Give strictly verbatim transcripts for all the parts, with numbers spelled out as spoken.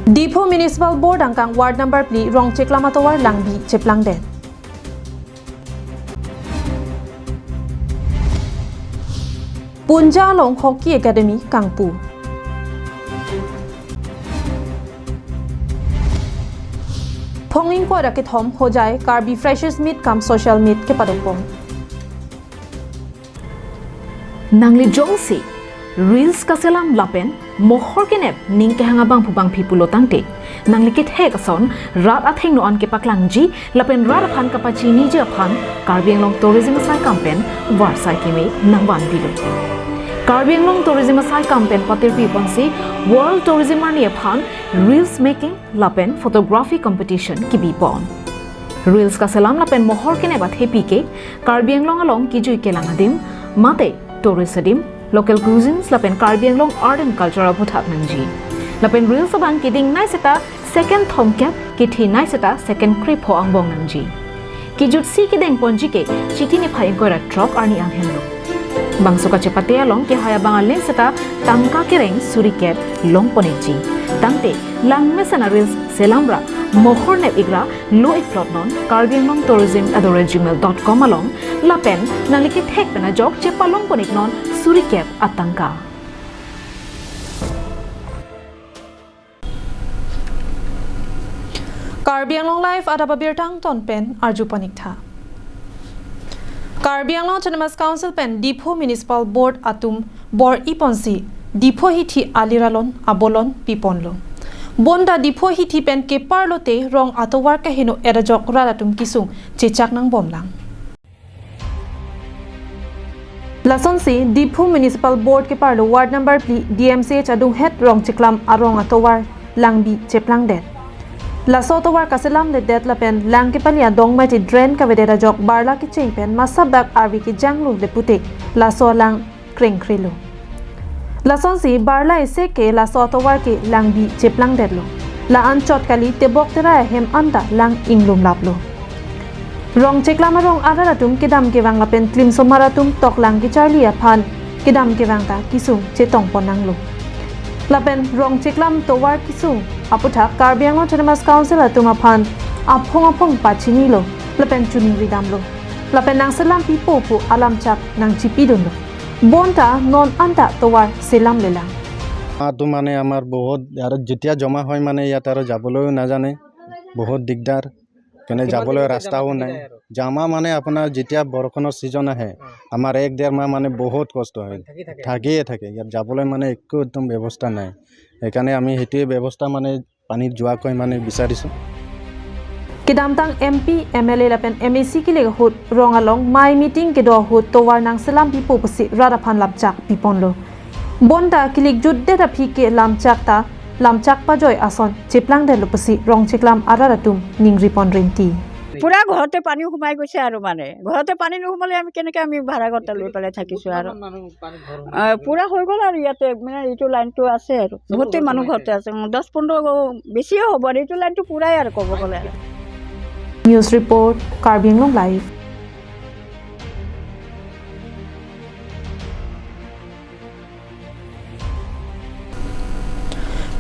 Diphu Municipal Board angkang Ward Number Phli Rongcheklam atovar langbi cheplangdet. Punja along Hockey Academy kangpu. Phonging kora kethom Hojai Karbi Freshers Meet cum Social Meet kepadopon. Nangli jongsi reels kaselam lapen mohor kenep ning kehang abangphu bangphi pulo tangte, nangli kethek ason rat athengno an kepaklangji lapen rat aphan kapachiniji aphan Karbi Anglong Tourism asai kam pen varsai keme nangvanpilo. Karbi Anglong Tourism asai kam pen patirpi ponsi World Tourism arni aphan reels making lapen photography competition kibipon. Reels kaselam lapen mohor kenep athepi ke Karbi Anglong along kijui kelang adim, mate tourist adim, local cuisines lapen Karbi Anglong art and culture aputhak nangji. Lapen reels abang keding nei seta second thomkep, kethe nei seta second krepho angbong nangji. Kijutsi kedengponji ke Chiti niphai ingkoi ra throk arni an henlo. Bangso kachepate along kehai abang alen seta tangka kereng suri kep longpon-ikji. Tangte langmesen a-reels selam ra mohor nep-ik ra lo-ikplot non Karbi Anglong Tourism at the rate gmail dot com along lapen nangli kethek pen ajok chepalongpon-ik non suri kep atangka. Karbi Anglong Live adap abirta angton pen arjupon-ik tha. Karbi Anglong Autonomous Council pen Diphu Municipal Board atum bor-iponsi Diphu hithi aliralon abolon piponlo. Bonta Diphu hithi pen keparlote rong atovar kaheno-et ajok rat atum kesung chechak nangbomlang. Lasonsi Diphu Municipal Board keparlo Ward Number Phli D M C H adunghet Rongcheklam arong atovar langbi cheplangdet. Laso atovar kaselamledet lapen lang kepali adong mate drain kavedet ajok barla kecheng pen masap dak arve kejanglo le pute laso alang krengkrelo. Lasonsi barla isi ke laso atovar ke langbi cheplangdetlo. La-an chot kali tebok terai ahem anta lang inglumlaplo. Rongcheklam arong arat atum kedam kevang lapen klimsomar atum toklang kecharli aphan kedam kevang ta kesung chetongpon nanglo. Lapen Rongcheklam tovar kesung aputhak Karbi Anglong Autonomous Council atum aphan aphong aphong pachinilo lapen choningridamlo. Lapen nangselam pipo pu alamchak nangchipidunlo. Bonta non anta tovar selamlelang. আ, তো মানে আমাৰ বহুত আৰু যেতিয়া জমা হয় মানে ইয়াত আৰু যাবলৈও নাজানে, বহুত দিগদাৰ। কেনে যাবলৈ ৰাস্তাও নাই। জামা মানে আপোনাৰ যেতিয়া বৰষুণৰ ছিজন আহে, আমাৰ এক ডেৰ মাহ মানে বহুত কষ্ট হয়। থাকিয়ে থাকে। ইয়াত যাবলৈ মানে একো একদম ব্যৱস্থা নাই। সেইকাৰণে আমি সেইটোৱে ব্যৱস্থা মানে পানীত যোৱাকৈ মানে বিচাৰিছোঁ। Kedamtang M P, M L A lapen M A C kilik ahut rong along mei meeting kedo ahut tovar nangselam pipo pusi rat aphan lamchak piponlo. Bonta kilik jutdet aphi ke lamchak ta lamchak pajoi ason cheplangdetlo pusi Rongcheklam arat atum ningripon rinti. পুৰা ঘৰতে পানী সোমাই গৈছে আৰু মানে। ঘৰতে পানী নোসোমালে আমি কেনেকে আমি ভাড়া ঘৰ এটা লৈ পেলাই থাকিছো আৰু। আহ, পুৰা হৈ গ'ল আৰু ইয়াতে, মানে, এইটো লাইনটো আছে আৰু। বহুতেই মানুহ ঘৰতে আছে। উম, দহ পোন্ধৰ ঘৰ বেছিয়ে হ'ব আৰু। এইটো লাইনটো পুৰাই আৰু ক'ব গ'লে আৰু। News report, Karbi Anglong Live.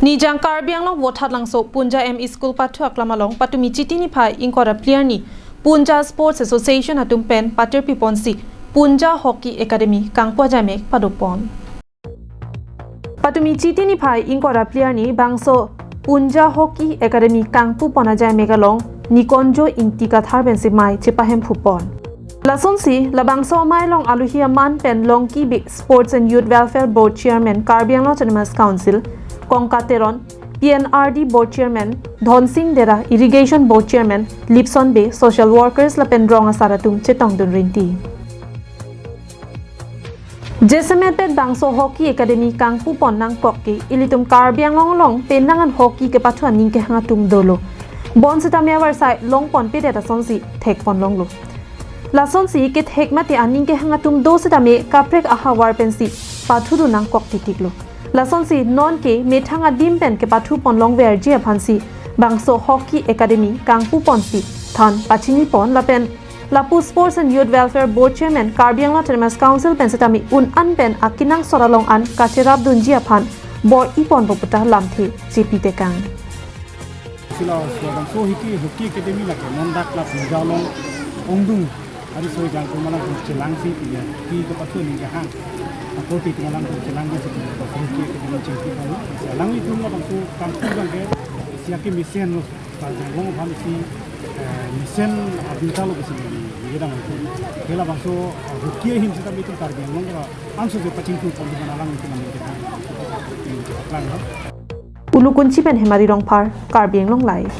Nijang Karbi Anglong Vothatlangso Punja M E School pathu aklam along patumi Chiti niphai ingkoi ra phli arni Punja Sports Association atum pen patirpiponsi Punja Hockey Academy kangpu ajaimek padopon. Patumi Chiti niphai ingkoi ra phli arni bangso Punja Hockey Academy kangpupon ajaimek along Nikonjo Ingti Kathar pensi mei chepahemphupon. Lasonsi labangso amei along aluhi aman pen Longki Bey Sports and Youth Welfare Board Chairman Karbi Anglong Autonomous Council, Kongkat Teron, P N R D Board Chairman Dhonsing Dera, Irrigation Board Chairman Lipson Bey, social workers lapen rong asar atum chetongdun rinti. Jasemet pen bangso Hockey Academy kangpupon nangkok ke ilitum Karbi Anglong along penang an hockey kepathu aning kehang atum dolo. Bonsitame avarsai longponpedet asonsi thekponlonglo. Lasonsi kethek mate aning kehang atum do sitame kaprek ahavar pensi pathudun nangkok titiklo. Lasonsi nonke methang adim pen kepathuponlongverji aphansi bangso Hockey Academy kangpuponsi than pachinipon lapen lapu Sports and Youth Welfare Board Chairman Karbi Anglong Autonomous Council pen sitame un an pen akenangsot along an kacherapdunji aphan bor-iponpo puta lamthe chepitekang. Sila so bangso Hockey, Hockey Academy lake non dak la Punjab along ongdung ariso ejang atum alangtum chelangsi piya, pi kapathu aning kehang. Akorte atum alangtum chelangsi piya, Hockey Academy chingki baru. Alanglitum labangso kangtung abangke isi akemesen lo, Karbi Anglong aphan isi, eh, mesen abirta lo pusi neli ningjedam. Ke labangso, eh, Hockey ahin sitame itum Karbi Anglong ke la anso je pachingthum pon alanglitum aning kehang. Neli kepaklang lo. Ulukunchi pen Hemari Rongphar, Karbi Anglong Live.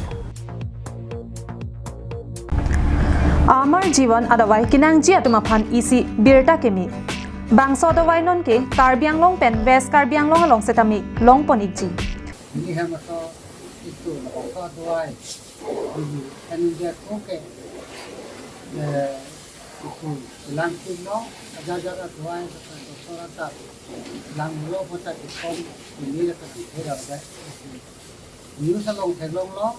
Amar Jivan adavai kenangji atum aphan isi birta keme. Bangso adavai nonke Karbi Anglong pen West Karbi Anglong along setame longpon ikji. Ini hem aso itu labangso adavai. Ini kan dia oke. Eh, Isu, langpin lo, aja aja adavai, kata doktor atat, langlo kota dikom, ini kata dikhe dah. News along theklong lo,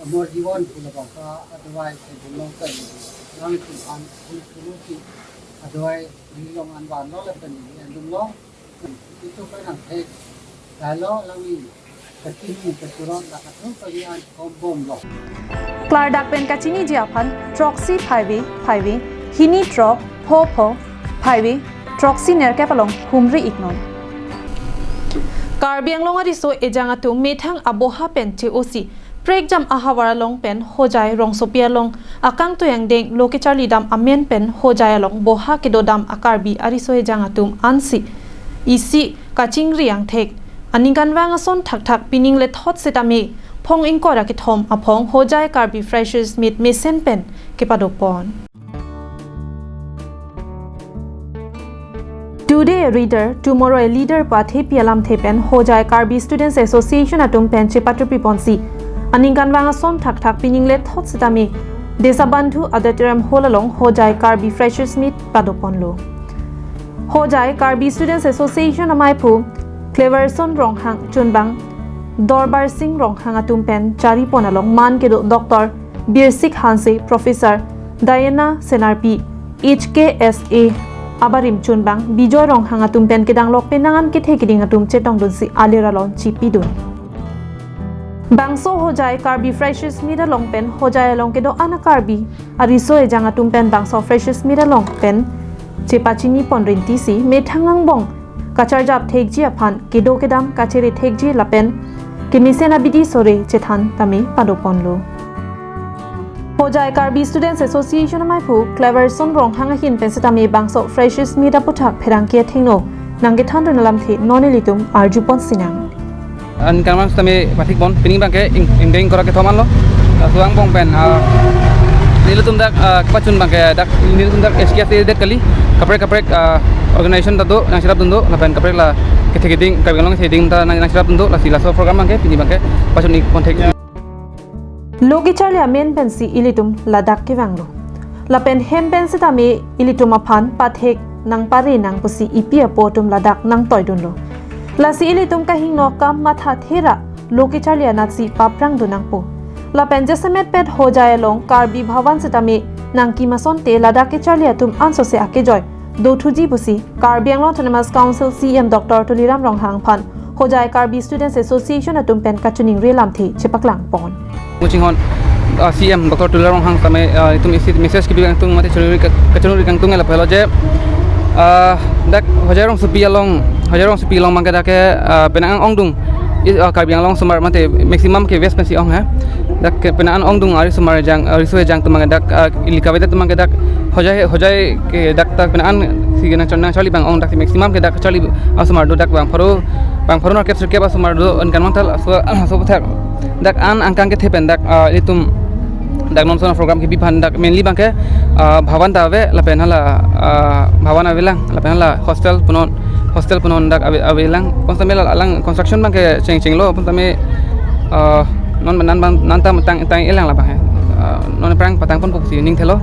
Amar Jivan pu labangso adavai theklong lo kan, langpin an, pul pulusi, adavai, nilong anvan lo, lapen ini andung lo. Itu kan ang thek. Dalo alangli kachini kachurot la katu kali an kombom lo. Klardak pen kachiniji aphan throksi phaive phaive hini throk pho pho phaive throksi nerkep along humri iknon. Karbi Anglong ariso ejang atum methang aboha pen che-osi prekjam ahavar along pen Hojai rongsopi along akangtui angdeng lo kecharlidam amen pen Hojai along boha kedodam a-Karbi ariso ejang atum ansi isi kachingri angthek. Aningkanvang ason thakthak pining lethot setame phong ingkoi ra kethom aphong Hojai Karbi Freshers Meet mesen pen kepadopon. Today a reader, tomorrow a leader pu athepi alamthe pen Hojai Karbi Students Association atum pen chepatupri ponsi aningkanvang ason thakthak pining lethot setame Desabandhu Auditorium Hall along Hojai Karbi Freshers Meet padoponlo. Hojai Karbi Students Association amaiphu Cleverson Ronghang chunbang Dorbar Singh Ronghang atum pen charipon along man kedo Doctor Birsik Hanse, Professor Diana Senarpi, H K S A abarim chunbang Bijoy Ronghang atum pen kedanglok penang an kethe keding atum chetongdunsi alir alon chipidun. Bangso Hojai Karbi Freshers Meet along pen Hojai along kedo-an a-Karbi ariso ejang atum pen bangso Freshers Meet along pen chepachini pon rintisi methang angbong kacharjap thekji aphan kedo kedam kachere thekji lapen kemesen abidi sore chethan tame padoponlo. Hojai Karbi Students Association amaiphu Cleverson Ronghang ahin pen setame bangso Freshers Meet aputhak pherangke athengno nangkethandun alamthe non ilitum arjupon sinang. Aningkanvang setame pathik pon, pining abangke ing-, ingdeng ingkoi ra kethom anlo. Ah, suang pong pen, ah, nelitum dak, ah, kepachun abangke dak, nelitum dak H K S A det kali, kaprek kaprek, ah, organization ta do, nangcherapdun do, lapen kaprek la kethe keding, Karbi Anglong kethe keding ta nang, nangcherapdun do, lasi laso program abangke, pining abangke pachun ik pon thek. Lo kecharli amen pensi ilitum ladak kevanglo. Lapen hem pen setame ilitum aphan pathek nangpare nang pusi ipi apo atum ladak nangtoidunlo. Lasi ilitum kahingno akam mathathe ra lo kecharli anatsi paprangdun nangpo. Lapen jasemet pet Hojai along Karbi Bhavan setame nangkim asonte ladak kecharli atum ansose akejoi dothuji pusi Karbi Anglong Autonomous Council C E M Doctor Tuliram Ronghang aphan Hojai Karbi Students Association atum pen kachiningri alamthe chepaklangpon. Muchinghon, ah, C E M Doctor Tuliram Ronghang tame, ah, itum isi message kebi kangtung mate choningri ka-, kachiningri kangtung ela pelo je, ah, dak Hojai rongsopi along, Hojai rongsopi along abangke dak ke, ah, penang ongdung, i, ah, Karbi Anglong osomar mate maximum ke West pensi ong ha. Dak ke penang ongdung ari osomar ejang, ariso ejang atum abangke dak, ah, ili kavedet atum abangke dak Hojai, Hojai ke dak dak penang si nangchar-, nangcharli abang ong dak maximum ke dak charli osomar do dak bang pharo, bang pharo nerkep sirkep osomar do aningkanvang ta laso, laso aputhak dak an angkang kethe pen dak, ah, itum dak non ason program kebi aphan dak mainly abangke, ah, Bhavan ta ave lapen hala, ah, Bhavan avelang lapen hala hostel punon, hostel punon dak ave, avelang. Pon tame la alang construction abangke cheng chenglo, pon tame, ah, non menan abang nanta metang tang elang labang he. Ah, non aphrang patangponpo pusi ningthelo.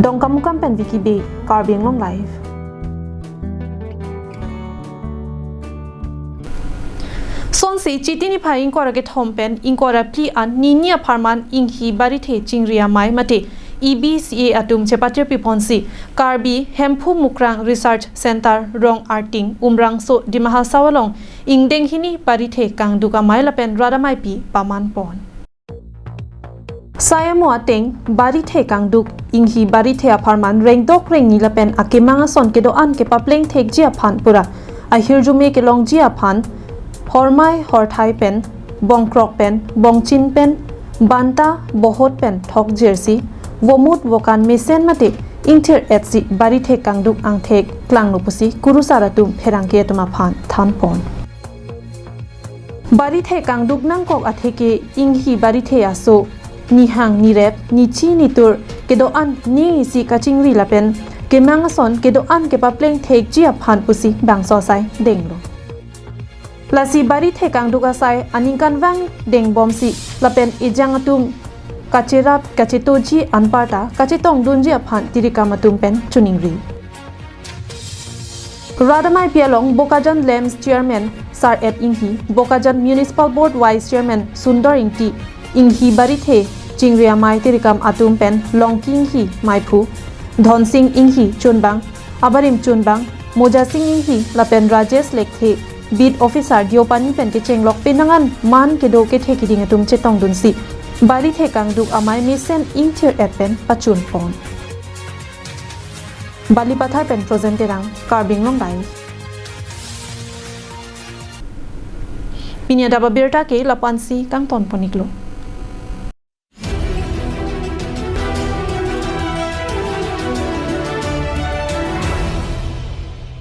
Dongkamukam pen Vicky Bey, Karbi Anglong Live. Sonsi Chiti niphai ingkoi ra kethom pen ingkoi ra phli an nini apharman Inghi Barithe chingri amei mate E B C A atum chepatirpi ponsi Karbi Hemphu Mukrang Research Centre, Rong Arting, Umrangso, Dima Hasao along ingdeng hini barithe kangduk amei lapen rat ameipi paman pon. Sai amo ateng barithe kangduk, inghi barithe apharman rengdok rengni lapen akemang ason kedo-an kepapleng thekji aphan pura ahirjume kelongji aphan hormai horthai pen, bongkrok pen, bongchin pen, banta bohot pen thok jirsi, vomut vokan mesen mate ingthir-etsi barithe kangduk angthek klanglo pusi kurusar atum pherangke atum aphan than pon. Barithe kangduk nangkok atheke inghi barithe aso nihang nirep, nichi nitur kedo-an ni isi kachingri lapen kemang ason kedo-an kepapleng thekji aphan pusi bangso asai denglo. Lasi barithe kangduk asai aningkanvang dengbomsi lapen ejang atum kacherap kachetoji anparta kachetongdunji aphan tirikam atum pen choningri. Rat ameipi along Bokajan LAMPS Chairman Sar-et Inghi, Bokajan Municipal Board Vice Chairman Sundor Ingti, inghi barithe chingri amei tirikam atum pen Longki Inghi, Meiphu, Dhonsing Inghi, Chunbang, abarim Chunbang, Mojasing Inghi lapen Rajesh Lekthe, Beat Officer Deopani pen kechenglok penang an man kedo kethe keding atum chetongdunsi barithe kangduk amei mesen ingthir-et pen pachun pon. Balipathar pen Frozen Terang, Karbi Anglong Live. Pini adap abirta ke lapu-ansi kangton pon-iklo.